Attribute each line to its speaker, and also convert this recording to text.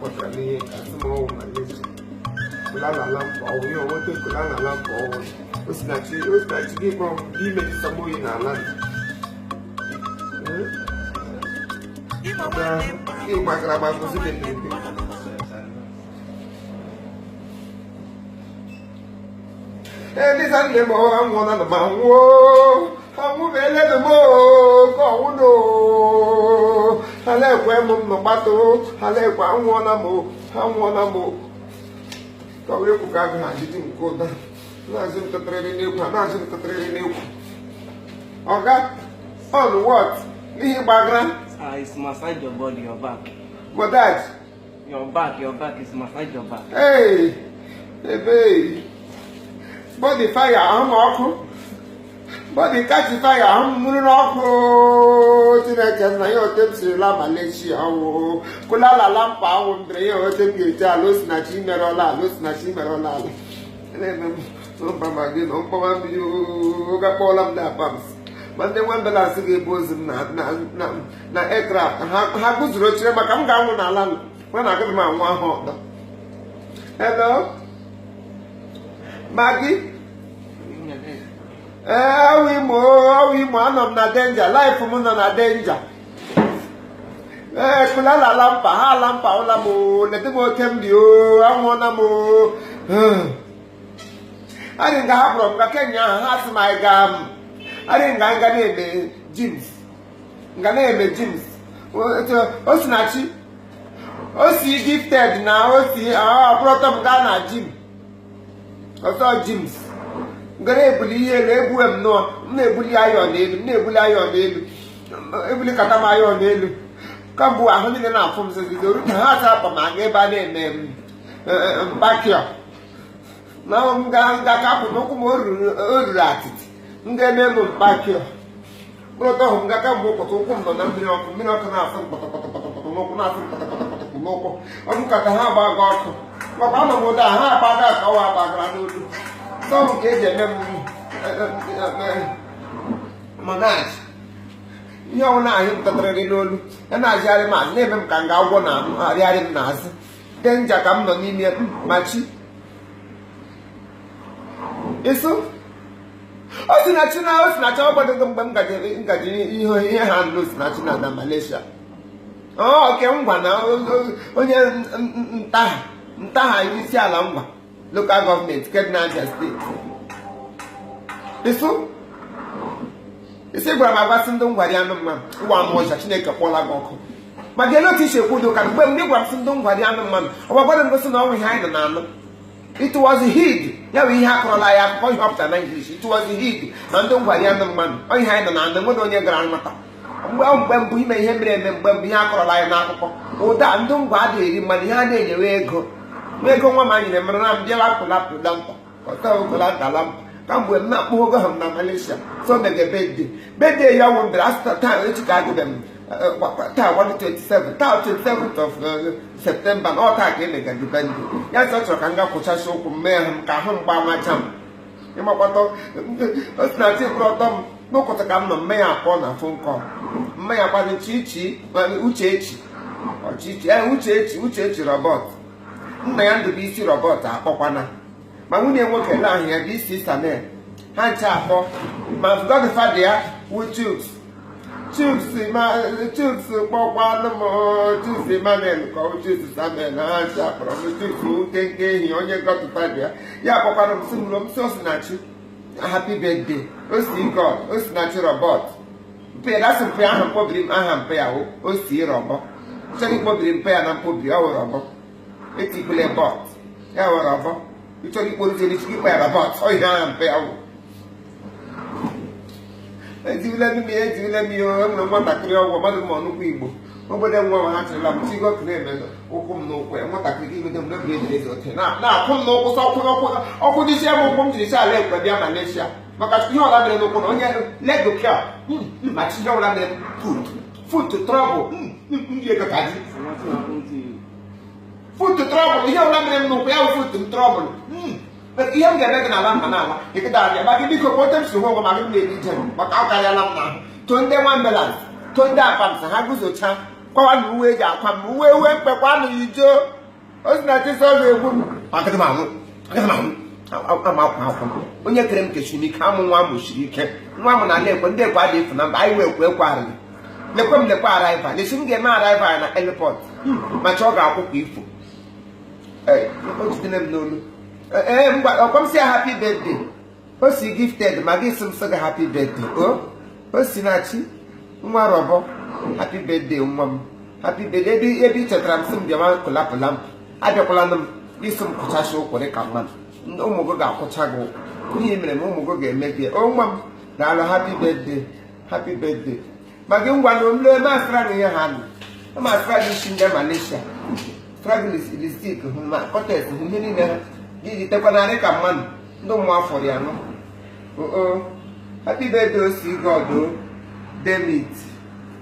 Speaker 1: Kpọtara m ihe ka sị m ọwụ Malaysia Kuala Lumpur, ọwụ ihe onweta Kuala Lumpur, ọwụ Osinachi, Osinachi gị kpọọ m gị imejisa m oyi n'ala. Gị gbagara agbagozi mepere. Elisa nne m, anwụọla na m anwụọ, anwụbeela m ka ọnwụ no ala ekwe m nọkpatụ ala ekwe. Anwụọla m, anwụọla m ka wee kwụ ka agụ ha jide nke ụda na-azụ ntụtụrịrị n'ekwu ha na-azụ ntụtụrịrị n'ekwu. Ọga, on what? N'ihi gbagara.
Speaker 2: Ah, it's massage your body, your back.
Speaker 1: Bodaj.
Speaker 2: Your back is massage your back.
Speaker 1: Hey, ebe body fire, ahụ m ọkụ, body catch fire, ahụ m mmiri n'ọkụ. Chineke na ya ote m siri la Malaysia ọwụ Kuala Lumpur ahụ m bere ya ote m ga-eji ala. Osinachi merọla ala, Osinachi merọla ala na-eme m mba ma gị na mkpọwa mmiri oge akpọọla m na pams ma ndị nwe ambulance ga-ebu ozu m na aircraft ha guzoro chere maka m ga-anwụ n'ala nwa na agaghị m anwụ ahụ ọdọ. Hello, Maggie. Ee, awụ Imo, awụ Imo, anọ m na danger, life m nọ na danger. Ee, Kuala Lumpur ha ala mpa ụla m o, leta m oke m dị o, anwụọla m o. Adị nga hapụrụ m ga Kenya ahụ, ha sị m anyị gaa m adị nga nga na-eme gyms, nga na-eme gyms. Osinachi o si gifted na o si ọbụrụtọ m gaa na gym ọsọ gyms nga na-ebuli ihe elu, ebuwe m nụọ, m na-ebuli ayọ n'elu, m na-ebuli ayọ n'elu, ebuli kata m ayọ n'elu kamgbe ahụ niile na-afụ m sịzido ka ha asa akpa m aga ebe a na-eme m mpakio na m ga nga ka apụ n'ụkwụ m o ruru atịtị m ga-eme m mpakio kpụrụta ọhụ m ga kamgbe ụkpọtụ ụkwụ m nọ na mmiri ọkụ, mmiri ọkụ na-afụ m kpọtọkpọtọkpọtọ n'ụkwụ, na-afụ m kpọtọkpọtọkpọtọ n'ụkwụ ọkụ kata ha agbaga ọkụ maka anọ m ụda ha agbaga ka ọwa agbagara n'olu sọ m ka eji eme m manaj ihe ọnwụ na-ahụ m tatarịrị n'olu ya na-azịgharị m azụ na-eme m ka m ga-agwọ na arịarị m n'azụ. Danger ka m nọ n'ime machi ịsụ Osinachi na Osinachi ọ gbadogo mgbe m gaji ihe ha nụ Osinachi na Malaysia oke ngwa na onye ntaha ntaha isi ala ngwa local government nke Abia State ịsụ isi gwara m agwasị ndị ngwari anụ mmadụ ịwa m ọja. Chineke kpọla gị ọkụ maka ele otu isi ekwu dị ụka mgbe mgbe ị gwara m sị ndị ngwari anụ mmadụ ọ gwagwara m gosi na ọnwụ ihe anyị nọ na-anụ. It was hid ya bụ ihe akọrọla ya akụkọ ihe ọpụtara na English. It was hid na ndị ngwari anụ mmadụ ọ ihe anyị nọ na-anụ nwere onye gara mata mgbe mgbe mbụ ime ihe mere eme mgbe mbụ ihe akọrọla ya n'akụkọ ụda ndị ngwa adịghị eri mmadụ ihe a na-enyewe ego ego nwa m anyị na-emere na mbịala pụlapụla mkpa ọtọgụlatala mkpa kamgbe m na-akpụghị ha m na Malaysia. So mege birthday, birthday ya wụ mbere asụta taa echi ka agụbe m taa 127 taa 27th of September na ọ taa ka emega gị birthday ya sị ọ chọrọ ka m ga kwụchasị ụkwụ m mee ha m ka ahụ m gba macha m ịmakwatọ Osinachi kwụrụ ọtọ m n'ụkọtụ ka m nọ mme ya akpọ na phone call mme ya kwadị Chichi Uchechi ọchịchị Uchechi Uchechi Robert nna ya Ndụbụisi Robert akpọkwana ma nwunye nwoke na ahụ ya bụ isi Samuel ha nche akpọ ma godfather ya wu Chuks Chuks ma Chuks kpọkwanụ m Chuks Emmanuel ka ọ Chuks Samuel ha nche akpọrọ m Chuks nkenke ehi onye godfather ya ya kpọkwanụ m sị m m sị Osinachi happy birthday osi God Osinachi Robert mpe dasị mpe ahụ mkpobiri m aha mpe ya osi rọbọ chọrọ ikpobiri mpe ya na mkpobiri ọ were ọbọ etikwule bọt ya were ọbọ ịchọrọ ikporụzi elu ikpe ya robot ọ ihe aha mpe ya wụ ejirila m ya ejirila m ya o nwere nwatakịrị ọgwụ mmadụ ma ọnụkwu Igbo obodo nwa ha chịrịla m chigo ọkụ na-eme ụkwụ m n'ụkwụ ya nwatakịrị gị imedo m n'oge ejiri ezi ote na-akwụ m n'ụkwụ sọ ọkwụ ọkwụ ọkwụ dịzie m ụkwụ m jiri si ala ekwe bịa Malaysia maka ihe ọla mere n'ụkwụ na onye lego kia ma chi ihe ọbụla mere foot foot trouble ndị ego ka ji
Speaker 2: So nothing happened to you.
Speaker 1: Foot trouble ihe ọbụla mere m n'ụkwụ ya bụ foot m trouble. Ihe m ga-eme gị n'ala mba n'ala ịkịta abịa ma gị biko kpote m si hụ onwe ma gị na-eri ije m maka ọ karịala m n'ahụ to ndị nwa ambulance to ndị apams ha guzocha. Kwawa na uwe eji akwa m, uwe uwe mkpekwa na ijo. Osinachi sọ ga-egbu m. Agaghị m anwụ, agaghị m anwụ. Ama akwa akwa m. Onye kere m kechiri m ike, amụ nwa m siri ike. Nwa m na ekwe ndị ekwe adị efu na mba, anyị wee ekwe ekwe arịrị. Lekwe m, lekwe arrival. Lesi m ga-eme arrival na airport. Ma chọọ ga-akwụkwọ ifo. Ee, o jidere m n'olu. Ee, ngwa, ọkwa m si ya happy birthday. O si gifted ma gị sị m sị gị happy birthday. O Osinachi nwa rọbọ, happy birthday nwa m. Happy birthday. Ebe ị chetara m sị m bịawa kụlapụla m. Abịakwala m isi m kụchacha ụkwụ ka mmadụ. Ụmụ gị ga-akwụcha gị ụkwụ. N'ihi mere m ụmụ gị ga-eme gị. O nwa m, daalụ, happy birthday. Happy birthday. Ma gị ngwa na omle ma asịra gị ihe ha nọ. Ma asịra gị isi ndị Malaysia. Sịra gị lipstick hụ ma cortex hụ ihe niile ha. Gị jitekwanarị ka mmadụ ndị ụmụ afọ ya nọ. Oo. Happy birthday, Osi God o. Damn it.